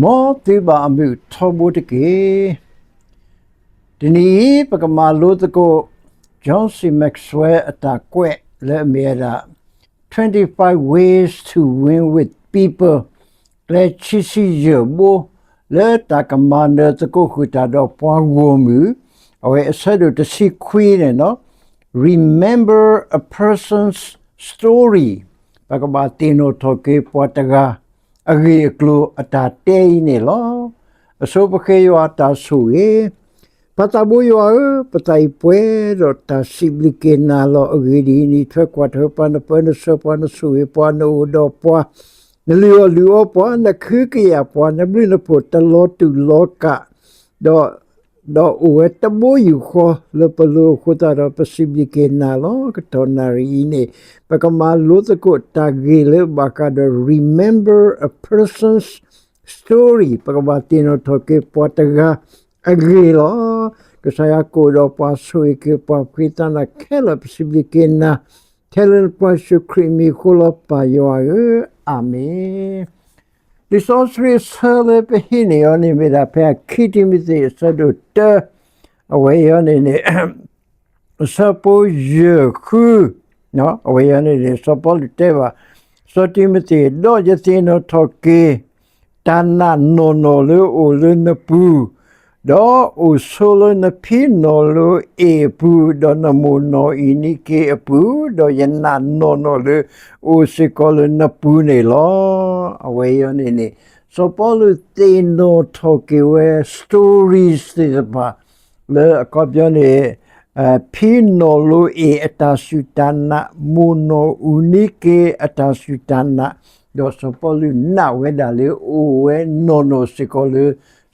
မ်သုဘၣ်အမုာ်ထီဘိတက့ၢ်. တနံၤအံၤ ပကမၤလိသကိး John C Maxwell အတၢ်ကွဲးလၢအမ့ၢ်ဝဲဒၣ် Twenty-five Ways to Win with People ကျဲခံဆံယဲၢ်ဘိ လၢတၢ်ကမၤနၢၤသကိးဃုာ်တၢ်ဒီးပှၤဂီၢ်မုၢ်, အဝဲအဆၢဒိၣ်တဆံခွံန့ၣ်လီၤ. Remember a person's story ပကဘၣ်သ့ၣ်နီၣ်ထီၣ်က့ၤပှၤတဂၤ အဂ့ၢ်အကျိၤအတၢ်တဲအံၤန့ၣ်လီၤ. အဆိပဃ့ယွၤအတၢ်ဆိၣ်ဂ့ၤ. ပၢ်သးဘိယွၤဧၢ, ပသးအံၤပှဲၤဒီးတၢ်စံးဘျုးက့ၤနၤလီၤ. အဂ့ၢ်ဒ်အံၤ, နအံးထွဲကွၢ်ထွဲပှၤ, နပၢနဆှၢပှၤ, နဆိၣ်ဂ့ၤပှၤ, နအိၣ်ဒီးပှၤ, နလုၢ်အီၣ်လုၢ်အီပှၤ, နခုကယာ်ပှၤ, နဘျုးနဖှိၣ်တလီၤတူာ်လီၤကာ်, ဒီး ဒီးအိၣ်ဝဲတဘိယူၢ်ဃီလၢပလိၤအဃိသတးဒီး ပစံးဘျုးက့ၤနၤလီၤ. ကတီၢ်နၣ်ရံၣ်အံၤန့ၣ် ပကမၤလိသကိးတၢ်ဂ့ၢ်လၢဘၣ်ဃးဒီး Remember a person's story ပကဘၣ်သ့ၣ်နီၣ်ထီၣ်က့ၤပှၤတဂၤအဂ့ၢ်လီၤ. ကစၢ်ယွၤကအိၣ်ဒီးပှၤဆိၣ်ဂ့ၤက့ၤပှၤ ပဃ့သးနၤခဲလၢာ် ပစံးဘျုးက့ၤနၤ ထဲလၢနဖိယ့ၣ်ၡူးခရံာ်အမံၤအဃိလီၤ ပၢ်ယွၤဧၢ, အၤမ့ၣ်. လံာ်စီဆှံအဆၢလၢပဟံးန့ၢ်အီၤန့ၣ်မ့ၢ်ဒၣ်ဖဲခံတံၤမသ့းအဆၢဒိၣ်တၢ, အဝဲအံၤန့ၣ်န့ၣ် အဆၢဖိယဲၢ်ဃု, အဝဲအံၤန့ၣ်န့ၣ် စီၤပီလူးတဲဘၣ် စီၤတံၤမသ့း, ဒီးယသ့ၣ်နီၣ်ထီၣ်က့ၤ တၢ်နာ်နီၢ်နီၢ်လၢအိၣ်လၢနပူၤ, ဒီးအိၣ်ဆိးလၢနဖံနီၢ်လိအ့ၣ်အပူၤ, ဒီးနမိၢ်နီၢ်အံၤနံက့အပူၤ, ဒီးယနာ်နီၢ်နီၢ်လၢအိၣ်စ့ၢ်ကီးလၢနပူၤန့ၣ်လီၤ. အဝဲအံၤန့ၣ်န့ၣ် စီၤပီလူးသ့ၣ်နီၣ်ထီၣ်က့ၤဝဲ stories သ့ၣ်တဖၣ် လၢအခီပညီန့ၣ် ဖံနီၢ်လိအ့ၣ်အတၢ်စူၢ်တၢ်နာ်, မိၢ်နီၢ်အူနံက့အတၢ်စူၢ်တၢ်နာ်, ဒီးစီၤပီလူးနာ်ဝဲဒၣ်လၢအိၣ်ဝဲနီၢ်နီၢ်စ့ၢ်ကီးလၢ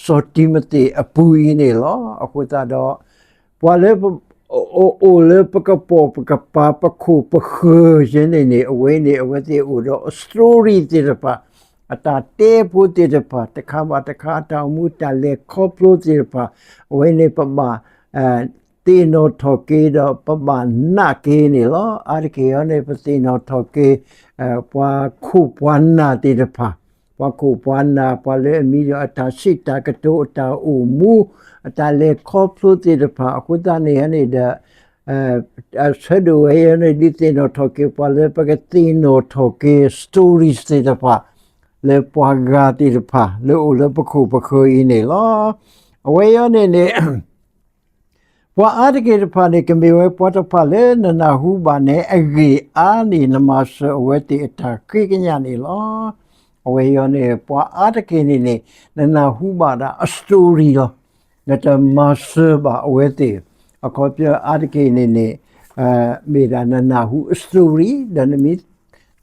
စီၤတံၤမသ့းအပူၤအံၤန့ၣ်လီၤ. အဃိသတးဒီး ပှၤလၢ အိၣ်လၢပကပိာ်ပကပၤ ပခိၣ်ပဃၢၤယဲန့ၣ်န့ၣ် အဝဲန့ၣ် အဝဲသ့ၣ်အိၣ်ဒီး story သ့ၣ်တဖၣ်, အတၢ်တဲဖိသ့ၣ်တဖၣ်, တခါဘၣ်တခါ အတၢ်အိၣ်မူ တၢ်လဲၤခီဖျိသ့ၣ်တဖၣ်, အဝဲန့ၣ်ပဘၣ် သ့ၣ်နီၣ်ထီၣ်က့ၤဒီးပဘၣ်နာ်က့ၤန့ၣ်လီၤ. အါတက့ၢ်အံၤန့ၣ် ပသ့ၣ်နီၣ်ထီၣ်က့ၤ ပှၤခိၣ်ပှၤနၢ်သ့ၣ်တဖၣ်, ပှၤခိၣ်ပှၤနၢ် ပှၤလၢအမံဒီးအတၢ်စံးတၢ်ကတိၤ အတၢ်အိၣ်မူ အတၢ်လဲၤခီဖျိသ့ၣ်တဖၣ် အဃိသတးန့ၣ်န့ၣ်ဒီး အဆၢဒိၣ်ဝဲအံၤန့ၣ် ဒုးသ့ၣ်နီၣ်ထီၣ်က့ၤပှၤလၢပကသ့ၣ်နီၣ်ထီၣ်က့ၤ stories သ့ၣ်တဖၣ် လၢပှၤဂၤသ့ၣ်တဖၣ် လၢအိၣ်လၢပခိၣ်ပဃၢၤအံၤန့ၣ်လီၤ. အဝဲအံၤန့ၣ်န့ၣ် ပှၤအါတက့ၢ်တဖၣ်န့ၣ် ကမ့ၢ်ဝဲပှၤတဖၣ်လၢနနၢ်ဟူဘၣ်နအဂ့ၢ်အါန့ၢ် နမၤစၢၤအဝဲသ့ၣ်အတၢ်ဃ့ကညးန့ၣ်လီၤ. အဝဲအံၤန့ၣ် ပှၤအါတက့ၢ်န့ၣ်န့ၣ် နနၢ်ဟူဘၣ်ဒၣ်အ story လီၤ. နတမၤစၢၤဘၣ်အဝဲသ့ၣ် အခီပညီအါတက့ၢ်န့ၣ်န့ၣ် မ့ၢ်ဒၣ်နနၢ်ဟူအ story ဒီးနမ့ၢ်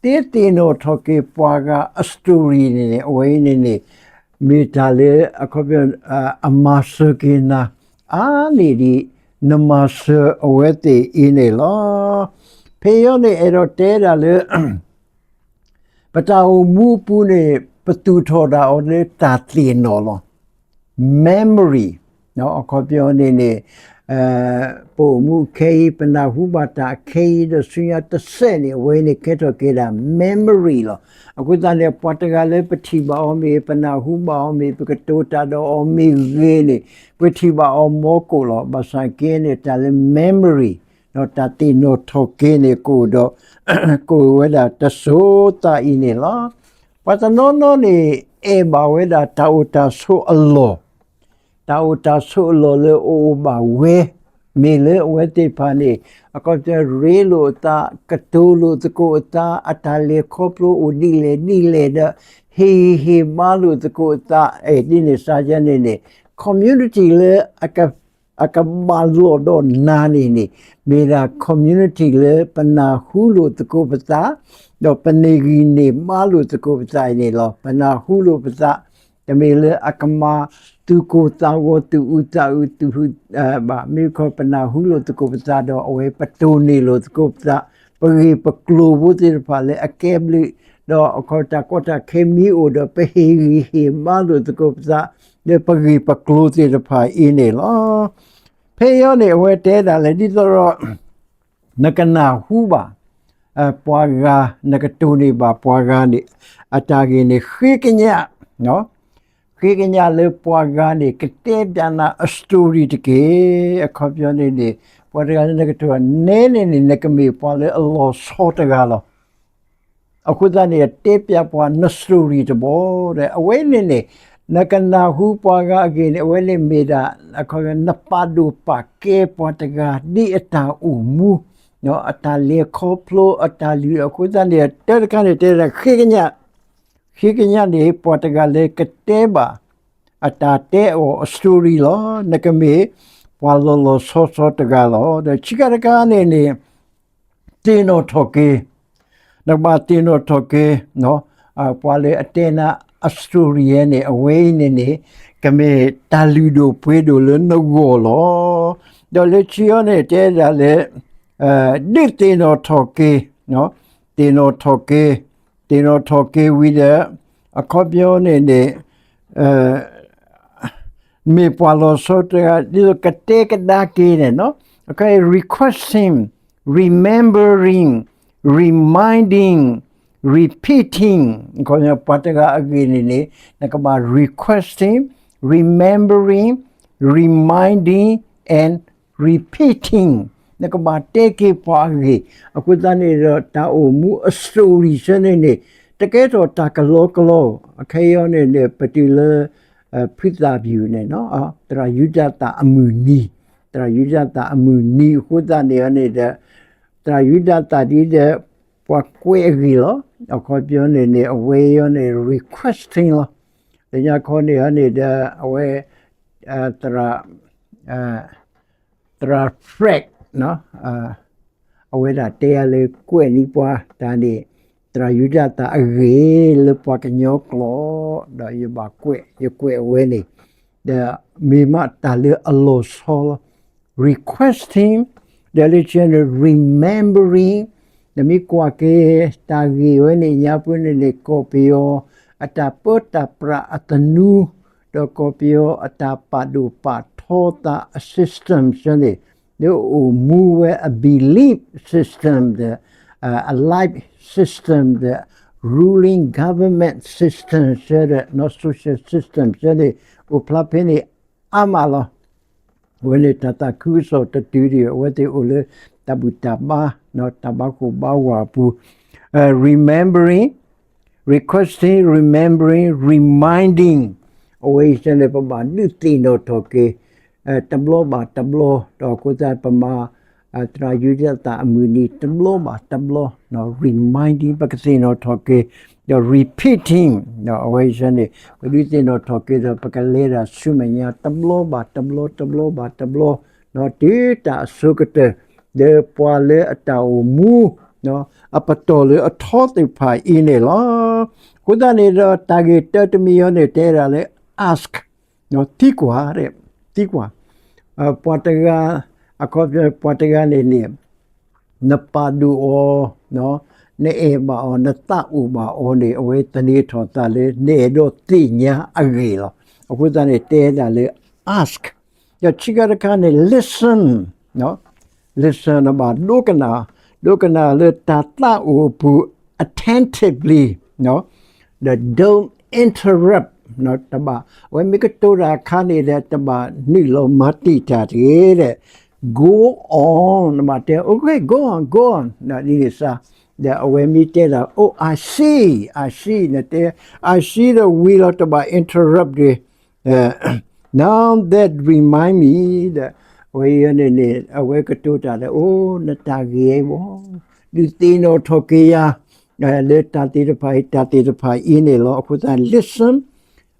သ့သ့ၣ်နီၣ်ထီၣ်က့ၤပှၤဂၤအ story န့ၣ်န့ၣ် အဝဲအံၤန့ၣ်န့ၣ် မ့ၢ်တၢ်လၢအခီပညီ အမၤစၢၤက့ၤနၤ အါန့ၢ်ဒံး နမၤစၢၤအဝဲသ့ၣ်အံၤန့ၣ်လီၤ. ဖဲအံၤန့ၣ် အဲၣ်ဒိးတဲဒၣ်လၢ ပတၢ်အိၣ်မူအပူၤန့ၣ် ပသူၣ်ထီၣ်ဒၣ်အီၤလၢတၢ်သ့ၣ်နီၣ်လီၤ. memory အခီပညီန့ၣ်န့ၣ် ပအိၣ်မူအခဲအံၤ ပနၢ်ဟူဘၣ်တၢ်အခဲအံၤ ဒီးဆူညါတစဲးန့ၣ် အဝဲန့ၣ်ကဲထီၣ်က့ၤဒၣ် memory လီၤ. အဃိသတးန့ၣ် ပှၤတဂၤလၢပထံၣ်ဘၣ်အီၤမ့ၢ် ပနၢ်ဟူဘၣ်အီၤမ့ၢ် ပကတိၤတၢ်ဒီးအီၤမ့ၢ်ဂ့ၤန့ၣ် ပထံၣ်ဘၣ်အီၤမီကိၣ်လီၤ. ဘၣ်ဆၣ်က့န့ၣ် တၢ်လၢ memory ဒီးတၢ်သ့ၣ်နီၣ်ထီၣ်က့ၤန့ၣ် ကအိၣ်ဒီး ကအိၣ်ဝဲဒၣ်တစိၤသးအံၤန့ၣ်လီၤ. ပှၤတနီၤနီၤန့ၣ် အဲၣ်ဘၣ်ဝဲဒၣ်တၢ်အိၣ်တၢ်ဆိးအလီၢ်, တၢ်အိၣ်တၢ်ဆိးအလီၢ်လၢအအိၣ်ဘၣ်ဝဲ, မ့ၢ်လၢအဝဲသ့ၣ်တဖၣ်န့ၣ် အခီပညီရ့လိာ်အသး, ကတိၤလိာ်သကိးအသး, အတၢ်လဲၤခီဖျိအိၣ်ဒ်လဲၣ်ဒ်လဲၣ်ဒီး ဟ့ၣ်ဂံၢ်ဟ့ၣ်ဘါလိာ်သကိးအသး, အဲၣ်ဒ်န့ၣ်စ့ၢ်ကီးန့ၣ်န့ၣ် community လၢ အကဘၣ်လိာ်ဒီးနၤန့ၣ်န့ၣ် မ့ၢ်ဒၣ် community လၢပနၢ်ဟူလိာ်သကိးပသး, ဒီးပန့ၢ်ဂံၢ်န့ၢ်ဘါလိာ်သကိးပသးအံၤန့ၣ်လီၤ. ပနၢ်ဟူလိာ်ပသး, တမ့ၢ်လၢအကမၤသူၣ်ကိၢ်သးဂီၤ သူၣ်အုးသးအုး သူၣ်ဟုဘၣ်, မ့ၢ်ခီ ပနၢ်ဟူလိာ်သကိးပသးဒီး အဝဲပတိၢ်န့ၢ်လိာ်သကိးပသး, ပဂ့ၢ်ပကျိၤဖိသ့ၣ်တဖၣ်လၢအကဲဘျုး, ဒီးအခီတၢ်ကီတၢ်ခဲမ့ၢ်အိၣ်ဒီး ပဟ့ၣ်ဂံၢ်ဟ့ၣ်ဘါလိာ်သကိးပသး လၢပဂ့ၢ်ပကျိၤသ့ၣ်တဖၣ်အံၤန့ၣ်လီၤ. ဖဲအံၤန့ၣ် အဝဲတဲဒၣ်လၢ ဒ်သိးဒီး နကနၢ်ဟူဘၣ် ပှၤဂၤ, နကတိၢ်န့ၢ်ဘၣ်ပှၤဂၤန့ၣ် အတၢ်ဂ့ၢ်န့ၣ် ဃ့ကညး, ဃ့ ဃ့ကညးလၢပှၤဂၤန့ၣ် ကတဲပၠးနၤအ story တက့ၢ်. အခီပညီန့ၣ်န့ၣ် ပှၤတဂၤလၢနကတိၤ နဲန့ၣ်န့ၣ် နကမ့ၢ်ပှၤလၢအလီၤဆီတဂၤလီၤ. အဃိသတးန့ၣ် တဲပၠးပှၤန story တဘျီဒီး အဝဲန့ၣ်န့ၣ် နကနၢ်ဟူပှၤဂၤအဂ့ၢ်န့ၣ် အဝဲန့ၣ်မ့ၢ်ဒၣ် နပာ်ဒိၣ်ပာ်ကဲပှၤတဂၤ ဒ်အတၢ်အိၣ်မူ အတၢ်လဲၤခီဖျိ အတၢ်လုၢ်အဃိသတးန့ၣ် တၢ်တခါန့ၣ် တဲဒၣ်ဃ့ကညး ဃ့ကညးန့ၣ် ပှၤတဂၤလၢကတဲဘၣ် အတၢ်တဲအီၤအ story လီၤ. နကမ့ၢ်ပှၤလီၤလီၤဆီဆီတဂၤလီၤ. ဒီးခံခါတခါန့ၣ်န့ၣ် သ့ၣ်နီၣ်ထီၣ်က့ၤ, နကဘၣ်သ့ၣ်နီၣ်ထီၣ်က့ၤ ပှၤလၢအတဲနၤအ story န့ၣ် အဝဲအံၤန့ၣ်န့ၣ် ကမ့ၢ်တၢ်လုၢ်ဒိၣ်ပှ့ၤဒိၣ်လၢနဂီၢ်လီၤ. ဒီးလၢခံအီၤန့ၣ် တဲဒၣ်လၢ ဒုးသ့ၣ်နီၣ်ထီၣ်က့ၤ, သ့ၣ်နီၣ်ထီၣ်က့ၤ, သ့ၣ်နီၣ်ထီၣ်က့ၤဝံၤဒီး အခီပညီန့ၣ်န့ၣ် မ့ၢ်ပှၤလီၤဆီတဂၤ ဒ်သိးကတဲကဒါက့ၤန့ၣ်, requesting, remembering, reminding, repeating, ပှၤတဂၤအဂ့ၢ်န့ၣ်န့ၣ် နကဘၣ် requesting, remembering, reminding and repeating, နကဘၣ်တဲက့ၤပှၤအဂ့ၢ်. အဃိသတးန့ၣ်ဒီး တၢ်အိၣ်မူအ story ဆၢန့ၣ်န့ၣ် တကဲထီၣ်တၢ်ကလီကလီ, အခဲအံၤန့ၣ်န့ၣ် ပတုၤလၢ ဖုသၣ်ပျူၤန့ၣ် သရၣ်ယူဒၤသၣ်အမုၢ်နံၤ, သရၣ်ယူဒၤသၣ်အမုၢ်နံၤအဃိသတးန့ၣ်န့ၣ်ဒီး သရၣ်ယူဒၤသၣ်ဒ်ဒီး ပှၤကွဲးအဂ့ၢ်လီၤ. အခီပညီန့ၣ်န့ၣ် အဝဲအံၤန့ၣ် requesting လီၤ. လၢညါခီန့ၣ်န့ၣ်ဒီး အဝဲ သရၣ် သရၣ် Frank အဝဲဒၣ်တဲယၤလၢကွဲးန့ၢ်ပှၤတၢ်န့ၣ် သရၣ်ယူဒၤသၣ်အဂ့ၢ်လၢပှၤကညီကျိာ် ဒီးယဘၣ်ကွဲး ယကွဲးအဝဲန့ၣ် ဒီးမ့ၢ်မးတၢ်လၢအလီၤဆီလီၤ. requesting, ဒီးလၢခံန့ၣ် remembering, နမ့ၢ်ကွၢ်က့ၤတၢ်ဂ့ၢ်ဝဲန့ၣ် ညါပူၤန့ၣ်န့ၣ် ကီၢ်ပယီၤအတၢ်ပၢတၢ်ပြးအသနူ ဒီးကီၢ်ပယီၤအတၢ်ပာ်ဒိၣ်ပာ်ထီသးအ system ဆၢန့ၣ် လၢအိၣ်မူဝဲအ belief system ဒီး အ life system ဒီး ruling government system ဆၢဒီး social system ဆၢန့ၣ် အိၣ်ဖျါဖဲန့ၣ်အါမးလီၤ. အဝဲန့ၣ်တၢ်သးခုကစီၣ်တတုၤဒံး အဝဲသ့ၣ်အိၣ်လၢတၢ်ဘူၣ်တၢ်ဘါ တၢ်ဘၣ်ကိၢ်ဘၣ်ဂီၤအပူၤ remembering, requesting, remembering, reminding, အဝဲအံၤန့ၣ် ပဘၣ်ဒုးသ့ၣ်နီၣ်ထီၣ်က့ၤ တဘျီဘၣ်တဘျီ ဒီးအဃိသတးပမၤ သရၣ်ယူဒၤသၣ်အမုၢ်နံၤ တဘျီဘၣ်တဘျီ reminding ပကသ့ၣ်နီၣ်ထီၣ်က့ၤ ဒီး repeating အဝဲအံၤန့ၣ် ပဒုးသ့ၣ်နီၣ်ထီၣ်က့ၤဒီး ပကလဲၤဒၣ်ဆူမဲာ်ညါ တဘျီဘၣ်တဘျီ တဘျီဘၣ်တဘျီ တုၤတၢ်အဆိကတၢၢ် ဒီးပှၤလၢအတၢ်အိၣ်မူ အပတီၢ်လၢအထီသ့ၣ်တဖၣ်အံၤန့ၣ်လီၤ. အဃိသတးန့ၣ်ဒီး တၢ်ဂ့ၢ်တၢတမံၤအံၤန့ၣ် တဲဒၣ်လၢ ask သံကွၢ်, သံကွၢ်, ပှၤတဂၤ အခီပညီ ပှၤတဂၤန့ၣ်န့ၣ် နပာ်ဒိၣ်အီၤ, နအဲၣ်ဘၣ်အီၤ နသးအိၣ်ဘၣ်အီၤန့ၣ် အဝဲသန့ၤထီၣ်သးလၢ နအဲၣ်ဒိးသ့ၣ်ညါအဂ့ၢ်လီၤ. အဃိသတးန့ၣ် တဲဒၣ်လၢ ask ဒီးခံခါတခါန့ၣ် listen, listen နဘၣ်ဒိကနၣ်, ဒိကနၣ်လၢတၢ်သးအိၣ်အပူၤ attentively ဒီး don't interrupt တဘၣ်, အဝဲမ့ၢ်ကတိၤတၢ်အခါန့ၣ်ဒီး တဘၣ်နုာ်လီၤမၤတံာ်တာ်တဂ့ၤဒီး go on နဘၣ်တဲ okay, go on, go on ဒ်န့ၣ်စါ, ဒီးအဝဲမ့ၢ်တဲဒၣ် oh, I see, I see နတဲ I see ဒီးဝံၤလီၤ တဘၣ် interrupt တဂ့ၤ Now that remind me ဒီး အဝဲအံၤန့ၣ်န့ၣ် အဝဲကတိၤတၢ်ဒီး အိ နတၢ်ဂ့ၢ်အံၤဘၣ် ဒုးသ့ၣ်နီၣ်ထီၣ်က့ၤယၤ လၢတၢ်သ့ၣ်တဖၣ်အံၤ တၢ်သ့ၣ်တဖၣ်အံၤန့ၣ်လီၤ. အဃိသတး listen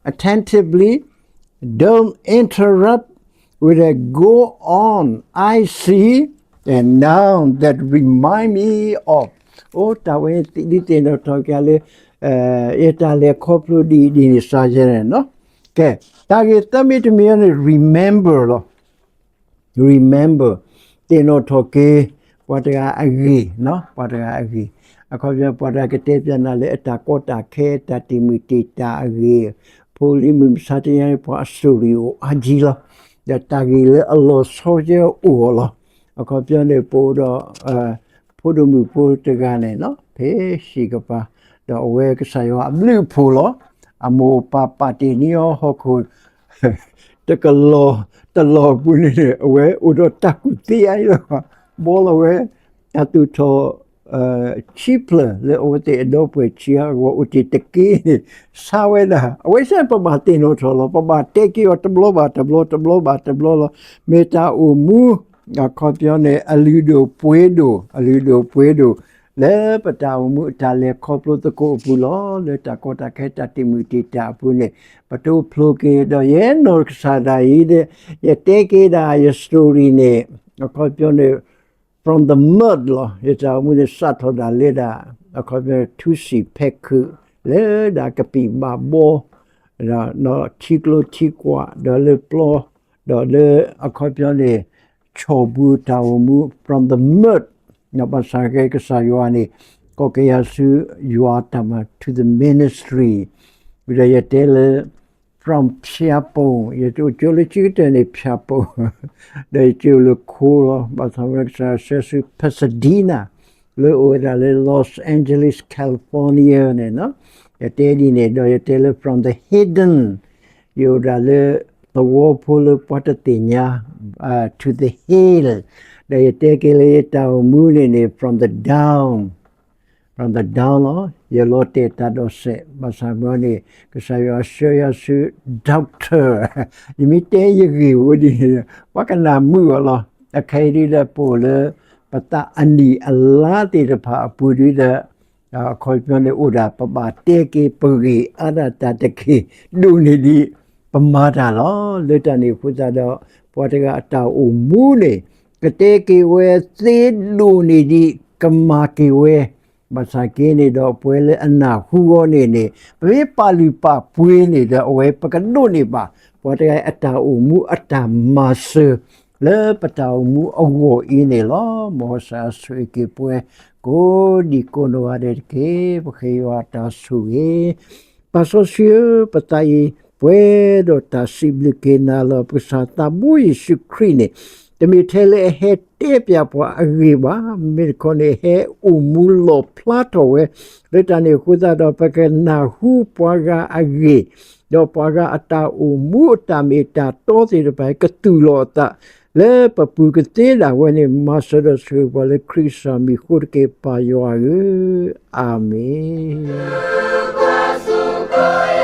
attentively, don't interrupt with a go on, I see, and now that remind me of အိ တၢ်ဝဲဒုးသ့ၣ်နီၣ်ထီၣ်က့ၤယၤလၢ ယတၢ်လဲၤခီဖျိဒ်အံၤဒ်န့ၣ်စါယဲန့ၣ်လီၤ. ကဲ တၢ်ဂ့ၢ်သၢမံၤတမံၤန့ၣ် remember လီၤ. remember သ့ၣ်နီၣ်ထီၣ်က့ၤ ပှၤတဂၤအဂ့ၢ်, ပှၤတဂၤအဂ့ၢ်, အခီပညီ ပှၤတဂၤကတဲပၠးနၤလၢအတၢ်ကီတၢ်ခဲ အတၢ်တ့ၢ်မုၢ်တ့ၢ်တၢ်အဂ့ၢ်, ဖိလံၤမုၢ်မဆါတနံၤ ပှၤအ story အိၣ်အါကံလီၤ. ဒီးတၢ်ဂ့ၢ်လၢအလီၤဆီယဲအိၣ်အီၤလီၤ. အခီပညီန့ၣ် ပအိၣ်ဒီး ဖိဒိၣ်မုၣ်ဖိတဂၤန့ၣ် ဖဲဟံၣ်ကပၤ ဒီးအဝဲကစၢ်ယွၤအဘျုးအဖှိၣ်လီၤ. အမိၢ်အပၢ်ပာ်တ့ၢ်န့ၢ်အီၤဟီၣ်ခိၣ် တကလီၢ်တလီၢ်အပူၤန့ၣ် အဝဲအိၣ်ဒီးတၢ်ကူၣ်သ့အါအံၤလီၤ. ဘီလီၤဝဲ တၢ်သူၣ်ထီၣ် ခံဖျၢၣ်လၢအဝဲသ့ၣ်အဒီပုၢ်ဝဲၢ်ခံဂၤအဂီၢ် အိၣ်တ့ၢ်တက့ၢ်န့ၣ် ဆါဝဲဒၣ် အဝဲစ့ၢ်ပဘၣ်သ့ၣ်နီၣ်ထီၣ်လီၤ. ပဘၣ်တဲက့ၤအီၤတဘျီဘၣ်တဘျီ တဘျီဘၣ်တဘျီလီၤ. မ့ၢ်တၢ်အိၣ်မူ အခီပညီန့ၣ် အလုၢ်ဒိၣ်ပှ့ၤဒိၣ် အလုၢ်ဒိၣ်ပှ့ၤဒိၣ် လၢပတၢ်အိၣ်မူအတၢ်လဲၤခီဖျိသကိးအပူၤလီၤ. လၢတၢ်ကီတၢ်ခဲတၢ်တံာ်မုၢ်တံာ်တာ်အပူၤန့ၣ် ပတိဖျိက့ၤ ဒီးယဲနီၢ်ကစၢ်ဒၣ်အံၤ ယတဲက့ၤဒၣ်ယ story န့ၣ် အခီပညီန့ၣ် from the mud လီၤ. ယတၢ်အိၣ်မူန့ၣ် စးထီၣ်ဒၣ်လၢဒၣ် အခီပညီ ထူစံာ်ဖဲခုး လၢဒၣ်ကပံာ်ဘၣ်ဘီ ဒီးထံကျိထံကွာ် ဒီးလၢပျီ ဒီးလၢအခီပညီန့ၣ် ဆီၣ်ပူၤတၢ်အိၣ်မူ from the mud ဘၣ်ဆၣ်က့ ကစၢ်ယွၤန့ၣ် ကိးက့ၤယၤဆူယွၤတၢ်မၤ to the ministry ဒီးယတဲလၢ from ဖၠၣ်ပိၣ် ယအိၣ်ကၠိလၢခံကတၢၢ်န့ၣ် ဖၠၣ်ပိၣ် ဒီးယက့ၤအိၣ်လၢခိလီၤ. ဘၣ်ဆၣ်ဝဲကစၢ်ယွၤဆှၢဆူ Pasadena လၢအိၣ်ဝဲဒၣ်လၢ Los Angeles California န့ၣ် ယတဲဒ်န့ၣ် ဒီးယတဲလၢ from the hidden ယအိၣ်ဒၣ်လၢ သဝီဖိလၢပှၤတသ့ၣ်ညါ to the hill ဒီးယတဲက့ၤလၢယတၢ်အိၣ်မူန့ၣ်န့ၣ် from the down from the down လီၤ. ယလီၤတဲာ်တၢ်ဒိးစဲး ဘၣ်ဆၣ်မ့ၢ်န့ၣ် ကစၢ်ယွၤဆှၢယၤဆူ doctor ယမ့ၢ်တဲယဂ့ၢ်ဝဲဒ်န့ၣ် ပှၤကနၢ်မုာ်အီၤလီၤ. အခဲအံၤဒ်ဒီးပအိၣ်လၢ ပသးအနံၣ်အလါသ့ၣ်တဖၣ်အပူၤဒ်ဒီး အခီပညီန့ၣ် အိၣ်ဒၣ်ပဘၣ်တဲက့ၤပဂ့ၢ်အါဒၣ်တၢ်တက့ၢ် ဒိၣ်န့ၢ်ဒံး ပမၤတၢ်လီၤ. လၢတၢ်န့ၣ်အဃိသတးဒီး ပှၤတဂၤအတၢ်အိၣ်မူန့ၣ် ကတဲက့ၤဝဲသ့ဒိၣ်န့ၢ်ဒံး ကမၤက့ၤဝဲ ဘၣ်ဆၣ်က့န့ၣ်ဒီး ပဝဲလၢအနၢ်ဟူအီၤန့ၣ်န့ၣ် ပမ့ၢ်ပာ်လုၢ်ပာ်ပှ့ၤန့ၣ်ဒီး အဝဲပကဒိးန့ၢ်ဘၣ် ပှၤတဂၤအတၢ်အိၣ်မူအတၢ်မၤစၢၤ လၢပတၢ်အိၣ်မူအဂီၢ်အံၤန့ၣ်လီၤ. မ်ကစၢ်ဆိၣ်ဂ့ၤက့ၤပှၤ ကိးဒံကိးနီၢ်ဂၤဒဲးတက့ၢ်. ပဃ့ယွၤတၢ်ဆိၣ်ဂ့ၤ ပၢ်စီဆှံဧၢ, ပသးအံၤ ပှဲၤဒီးတၢ်စံးဘျုးက့ၤနၤလီၤ. ပကစၢ်သးဘိယ့ၣ်ၡူးခရံာ်န့ၣ် တမ့ၢ်ထဲလၢအဟဲတဲပျးပှၤအဂ့ၢ်ဘၣ်, မ့မ့ၢ်တခီန့ၣ် ဟဲအိၣ်မူလီၣ်ဖျါထီၣ်ဝဲ, လၢတၢ်န့ၣ်အဃိသတးဒီး ပကနၢ်ဟူပှၤဂၤအဂ့ၢ်, ဒီးပှၤဂၤအတၢ်အိၣ်မူအတၢ်မ့ၢ်တၢ်တီသ့ၣ်တဖၣ် ကသူၣ်လီၤအသး လၢပပူၤကသ့ဒၣ်ဝဲန့ၣ် မၤစၢၤဒီးဆိၣ်ဂ့ၤပှၤလၢခရံာ်ကစၢ်မံၤအဃိတက့ၢ် ပၢ်ယွၤဧၢ, အၤမ့ၣ်.